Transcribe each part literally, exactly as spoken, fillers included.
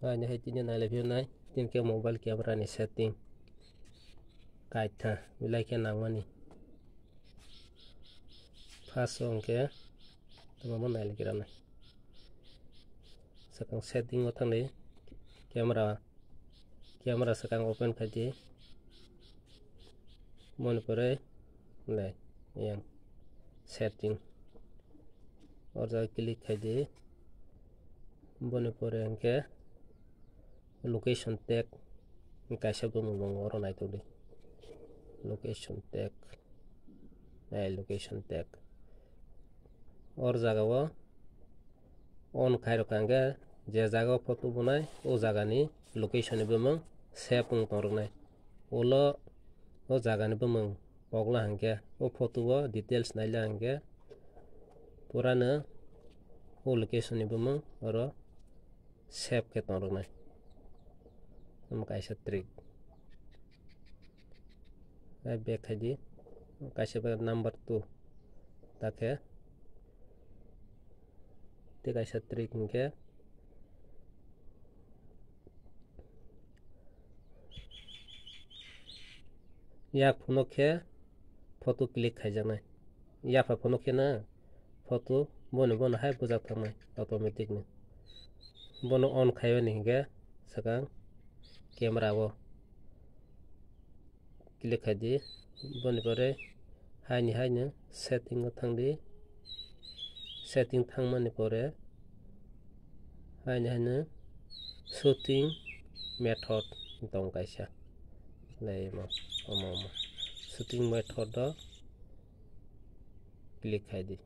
Ani hai tini nai lai phio nai, tini khe mobile camera ni setting. Kaitha, belai khe nangmani. First o hwnkhe, tamo nai lai khe rwnai. Swkang setting o thangdi, camera, camera swkang open khai di. Boni pore, nai, yang setting. O jaga click khai di. Boni pore hwnkhe location tag kaisa bumung tongo, oro naitokdi. Location tag, nai location tag. O jaga o on khairok hwnkhe je jaga o photo bunai, o jaga ni location ni bumung save wng tong rwnai. Ulo o jaga ni bumung pokla hwnkhe, o photo o details naila hwnkhe, purano o location ni bumung oro save khe tong rwnai. Omo kaisa trick. Hai back khai di, kaisa bai number two. Takhe tei kaisa trick hwnkhe, yak phunuk khe photo click khaijaknai. Yapha phunuk khe na photo bono bono hai bujak thangnai automatic ni. Bono on khaiwi ni hwnkhe swkang camera o click khai di. Boni pore haini haino setting o thang di. Setting thangmani pore haini haino shooting method tong kaisa. Nai omo, omo, omo. Shooting method o click khai di.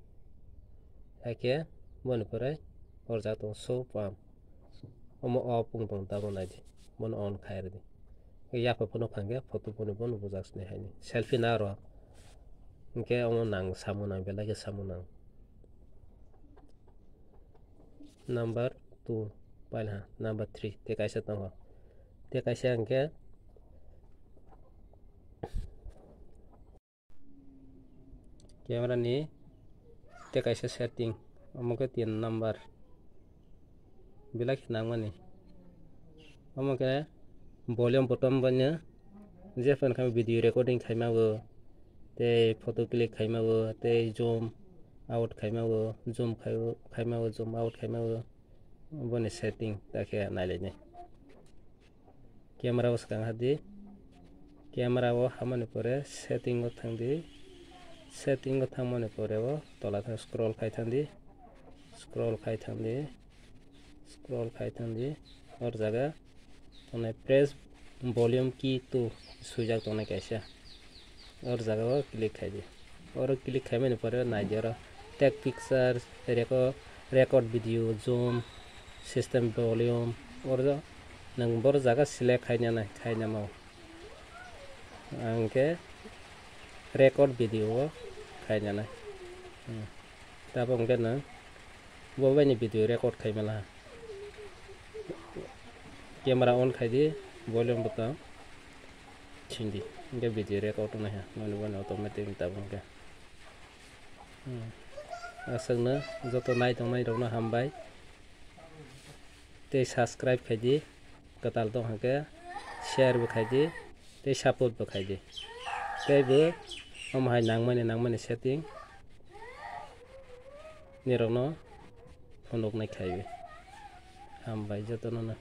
Haikhe boni pore o jaga tongo show palm. Omo off wng tong tamo nai di. Bono on khai rw di. Yapha phunuk hwnkhe photo bono bono bujak sini haini. Selfie na ro. Hwnkhe omo nang samung nang, belai khe samung nang. Number two, paila number three, tei kaisa tongo. Tei kaisa hwnkhe camera ni tei kaisa setting, omo khe tin number, belai khe nangmani. Omo khe volume button bai no, je phano khe video recording khaima o, tei photo click khaima o, tei zoom out khaima o, zoom khai-, khaima o, zoom out khaima o, boni setting ta khe nai lai nai. Camera o swkang ha di. Camera o hamani pore setting o thang di. Setting o thangmani pore o tola thang scroll khai thang di. Scroll khai thang di. Scroll khai thang di. O jaga tongnai press volume key two swijak tongnai kaisa. O jaga o click khai di. Oro click khaimani pore nai di oro take pictures, reco-, record video, zoom, system volume. Oro nwng boro jaga select khaina nai, khaina mau. Ang khe record video o khaina nai. Hmm. Tabuk hwnkhe nwng bo bai ni video record khai mala. Camera on khai di, volume button sing di, hwnkhe video record wngnai ha, noni bo ni automatic ni tabuk hwnkhe. Hmm. Aswkno joto nai tongnai rokno hambai. Tei subscribe khai di, kwtal tong hwnkhe share bo khai di, tei support bo khai di. Tei bo omo hai nangmani, nangmani setting nirokno phunuknai khai. Hambai jotono no.